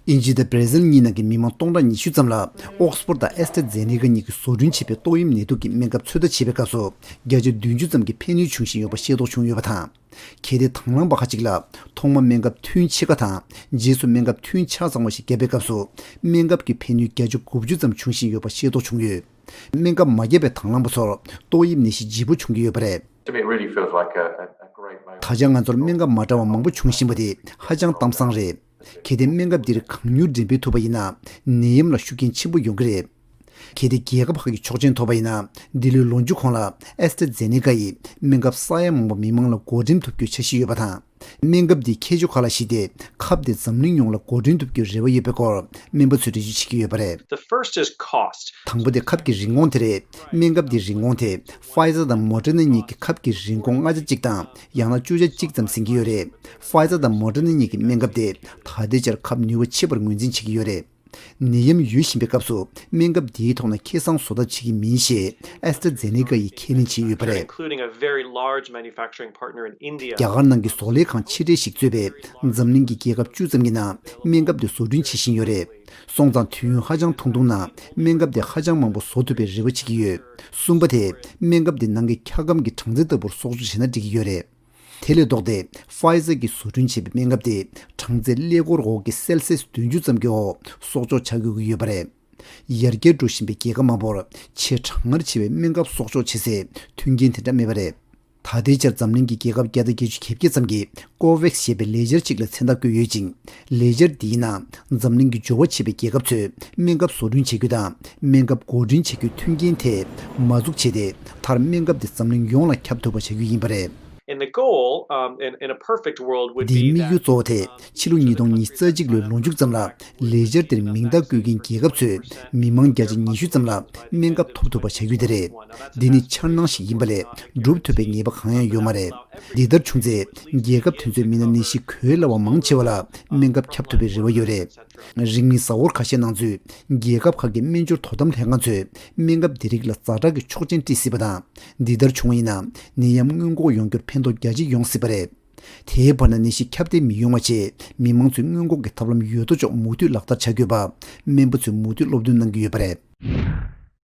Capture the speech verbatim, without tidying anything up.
དབྱིན་ཇི་དང་བྷར་ཟིལ་གཉིས་ནང་གི་མི་མང་སྟོང་ཕྲག་ཉི་ཤུ་ཙམ་ལ་ཨོག་སི་ཕོར་དང་ཨེ་སི་ཊ་ཛེ་ནེ་ཀ་གཉིས་ཀྱིས་བཟོ་སྐྲུན་བྱས་པའི་ཏོག་དབྱིབས་ནད་དུག་གི་སྨན་ཁབ་ཚོད་ལྟ་བྱས་པའི་སྐབས་སུ་བརྒྱ་ཆ་བདུན་ཅུ་ཙམ་གྱི་ཕན་ནུས་བྱུང་བཞིན་ཡོད་པ་ཤེས་རྟོགས་བྱུང་ཡོད་པ་དང་། གལ་ཏེ་དང་བླངས་པ་ཁག་ཅིག་ལ་ཐོག་མ་སྨན་ཁབ་ཐུན་ཕྱེད་ཀ་དང་རྗེས་སུ་སྨན་ཁབ་ཐུན་ཆ་ཚང་བ་ཞིག་བརྒྱབ་པའི་སྐབས་སུ་སྨན་ཁབ་ཀྱི་ཕན་ནུས་བརྒྱ་ཆ་དགུ་བཅུ་ཙམ་བྱུང་བཞིན་ཡོད་པ་ཤེས་རྟོགས་བྱུང་ཡོད། སྨན་ཁབ་མ་བརྒྱབ་པའི་དང་བླངས་པ་ཚོར་ཏོག་དབྱིབས་ནད་གཞི་ལྗིད་པོ་བྱུང་གི་ཡོད་པ་རེད། To me, it really feels like a, a, a great moment. ད་ཆ་ང་ཚོར་སྨན་ཁབ་མ་འདྲ་བ་མང་པོ་བྱུང་བཞིན་པ་དེ་ཧ་ཅང་གཏམ་བཟང་རེད། གལ་ཏེ་སྨན་ཁབ་འདིར་གང་མྱུར་འགྲེམས་སྤེལ་ཐུབ་པ་ཡིན་ན་ནད་ཡམས་ལ་ཤུགས་རྐྱེན་ཆེན་པོ་ཡོང་གི་རེད། གལ་ཏེ་རྒྱལ་ཁབ་ཁག་གིས་ཆོག་མཆན་ཐོབ་པ་ཡིན་ན་འདི་ལོའི་ལོ་མཇུག་གོང་ལ་ཨེ་སི་ཊ་ཛེ་ནེ་ཀ་ཡི་སྨན་ཁབ་ས་ཡ་མང་པོ་མི་མང་ལ་བགོ་འགྲེམས་ཐུབ་རྒྱུའི་འཆར་གཞི་ཡོད་པ་དང་། སྨན་ཁབ་འདིའི་ཁྱད་ཆོས་ཁག་ལ་གཞིགས་ཏེ་ཁབ་དེ་འཛམ་གླིང་ཡོངས་ལ་བགོ་འགྲེམས་ཐུབ་རྒྱུའི་རེ་བ་ཡོད་པའི་སྐོར་སྨན་པ་ཚོས་འགྲེལ་བརྗོད་བྱེད་ཀྱི་ཡོད་པ་རེད། The first is cost. དང་པོ་དེ་ཁབ་ཀྱི་རིན་གོང་དེ་རེད། སྨན་ཁབ་འདིའི་རིན་གོང་དེ་ཕ་ཡི་ཛར་དང་མོ་ཌར་ན་གཉིས་ཀྱི་ཁབ་ཀྱི་རིན་གོང་ལྔ་ཆ་གཅིག་དང་ཡང་ན་བཅུ་ཆ་གཅིག་ཙམ་ཟིན་གྱི་ཡོད་རེད། ཕ་ཡི་ཛར་དང་མོ་ཌར་ན་གཉིས་ཀྱི་སྨན་ཁབ་དེ་ད་ལྟའི་ཆར་ཁབ་ནུས་པ་ཆེ་བར་ངོས་འཛིན་བྱེད་ཀྱི་ཡོད་རེད། ནད་ཡམས་ཡོད་བཞིན་པའི་སྐབས་སུ་སྨན་ཁབ་འདིའི་ཐོག་ན་ཁེ་བཟང་བཟོ་ཐབས་བྱེད་ཀྱི་མིན་ཞེས་ཨེ་སི་ཊ་ཛེ་ནེ་ཀ་ཡིས་ཁས་ལེན་བྱས་ཡོད་པ་རེད། Including a very large manufacturing partner in India. རྒྱ་གར་ནང་གི་བཟོ་ལས་ཁང་ཆེ་གྲས་ཤིག་གཙོས་པའི་འཛམ་གླིང་གི་རྒྱལ་ཁབ་བཅུ་ཙམ་གྱི་ནང་སྨན་ཁབ་དེ་བཟོ་སྐྲུན་བྱེད་བཞིན་ཡོད་རེད། སོང་ཙང་དུས་ཡུན་ཧ་ཅང་ཐུང་ཐུང་ནང་སྨན་ཁབ་དེ་ཧ་ཅང་མང་པོ་བཟོ་ཐུབ་པའི་རེ་བ་བྱེད་ཀྱི་ཡོད། གསུམ་པ་དེ་སྨན་ཁབ་དེ་ནང་གི་འཁྱག་སྒམ་གྱི་གྲངས་ཚད་ལྟ་བུར་གསོག་འཇོག་བྱས་ན་འགྲིག་གི་ཡོད་རེད། དེ་ལས་ལྡོག་སྟེ་ཕ་ཡི་ཛར་གྱིས་བཟོ་སྐྲུན་བྱས་པའི་སྨན་ཁབ་དེ་གྲངས་ཚད་ཀླད་ཀོར་འོག་གི་སེལ་སི་བདུན་ཅུ་ཙམ་གྱི་འོག་གསོག་འཇོག་བྱ་དགོས་ཀྱི་ཡོད་པ་རེད། ཡར་རྒྱས་འགྲོ་བཞིན་པའི་རྒྱལ་ཁབ་མང་པོར་ཆེས་གྲང་ངར་ཆེ་བའི་སྨན་ཁབ་གསོག་འཇོག་བྱེད་སའི་མཐུན་རྐྱེན་དེ་འདྲ་མེད་པ་རེད། ད་ལྟའི་ཆར་འཛམ་གླིང་གི་རྒྱལ་ཁབ་བརྒྱ་དང་བརྒྱད་ཅུ་གྱ་བརྒྱད་ཙམ་གྱིས་ཀོ་ཝེག་སི་ཞེས་པའི་ལས་འཆར་ཅིག་ལ་མཚན་རྟགས་བཀོད་ཡོད་ཅིང་། ལས་འཆར་འདིའི་ནང་འཛམ་གླིང་གི་འབྱོར་བ་ཆེ་བའི་རྒྱལ་ཁབ་ཚོས་སྨན་ཁབ་བཟོ་སྐྲུན་བྱེད་རྒྱུ་དང་སྨན་ཁབ་བགོ་སྐྲུན་བྱེད་རྒྱུའི་མཐུན་རྐྱེན་དེ་མ་འཛུགས་བྱས་ཏེ་མཐར་སྨན་ཁབ་དེ་འཛམ་གླིང་ཡོངས་ལ་ཁྱབ་ཐུབ་པ་བྱ་རྒྱུ་ཡིན་པ་རེད། And the goal, um, in, in a perfect world would འདིའི་be དམིགས་ཡུལ་that གཙོ་བོ་དེ་ཕྱི་ལོ་ཉིས་སྟོང་ཉི་ཤུ་རྩ་གཅིག་ལོའི་ལོ་མཇུག་ཙམ་ལ་ལས་འཆར་དེར་མིང་རྟགས་བཀོད་མཁན་རྒྱལ་ཁབ་ཚོས་མི་མང་བརྒྱ་ཆ་ཉི་ཤུ་ཙམ་ལ་སྨན་ཁབ་ཐོབ་ཐུབ་པ་བྱ་རྒྱུ་དེ་རེད། འདི་ནི་འཆར་སྣང་ཞིག་ཡིན་པ་ལས་འགྲུབ་ཐུབ་པའི་ངེས་པ་གང་ཡང་ཡོད་མ་རེད། འདི་ལྟར་བྱུང་ཚེ་རྒྱལ་ཁབ་དེ་ཚོའི་མི་སྣ་ནད་གཞི་འགོས་སླ་བ་མང་ཆེ་བ་ལ་སྨན་ཁབ་ཁྱབ་ཐུབ་པའི་རེ་བ་ཡོད་རེད། རིང་མིན་གཟའ་འཁོར་ཁ་ཤས་ནང་ཚུད་རྒྱལ་ཁབ་ཁག་གི་སྨན་སྦྱོར་དོ་དམ་ལྷན་ཁང་ཚོས་སྨན་ཁབ་འདི་རིགས་ལ་ཛ་དྲག་གི་ཆོག་མཆན་སྤྲད་སྲིད་པ་དང་། འདི་ལྟར་བྱུང་བ་ཡིན་ན་ནད་ཡམས་སྔོན་འགོག་ཡོང་རྒྱུར་ཕན་ཐོགས་རྒྱ་ཆེ་ཡོང་སྲིད་པ་རེད། དེའི་བར་ན་ནད་གཞི་ཁྱབ་གདལ་མི་ཡོང་བ་ཆེད་མི་མང་ཚོས་སྔོན་འགོག་གི་ཐབས་ལམ་ཡོད་དོ་ཅོག་མུ་མཐུད་ལག་བསྟར་བྱ་དགོས་པ་སྨན་པ་ཚོས་མུ་མཐུད་སློབ་སྟོན་གནང་གི་ཡོད་པ་རེད།